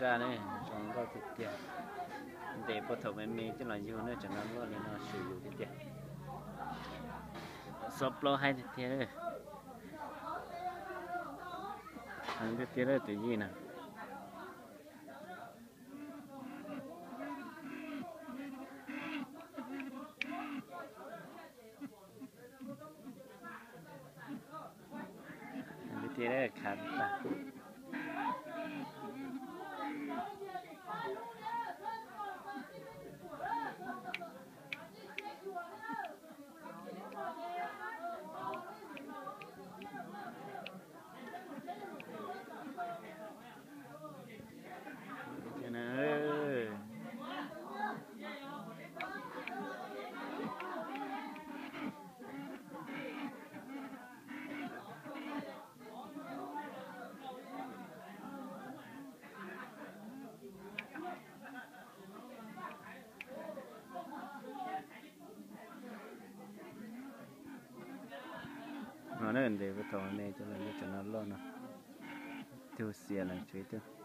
Zaj ne, zoo nkauj tiag tiag. Ntes puag thaum me me coj los yug ne, tsam no loj li no swm yus tiag tiag. Xob plaub haib tiag tiag. Heev tiag tiag tus yij na. Tiag tiag. No ne, ntes puag thaum me me coj los yug tsam no loj no. Tug xiam lawm, tshuav ib tug.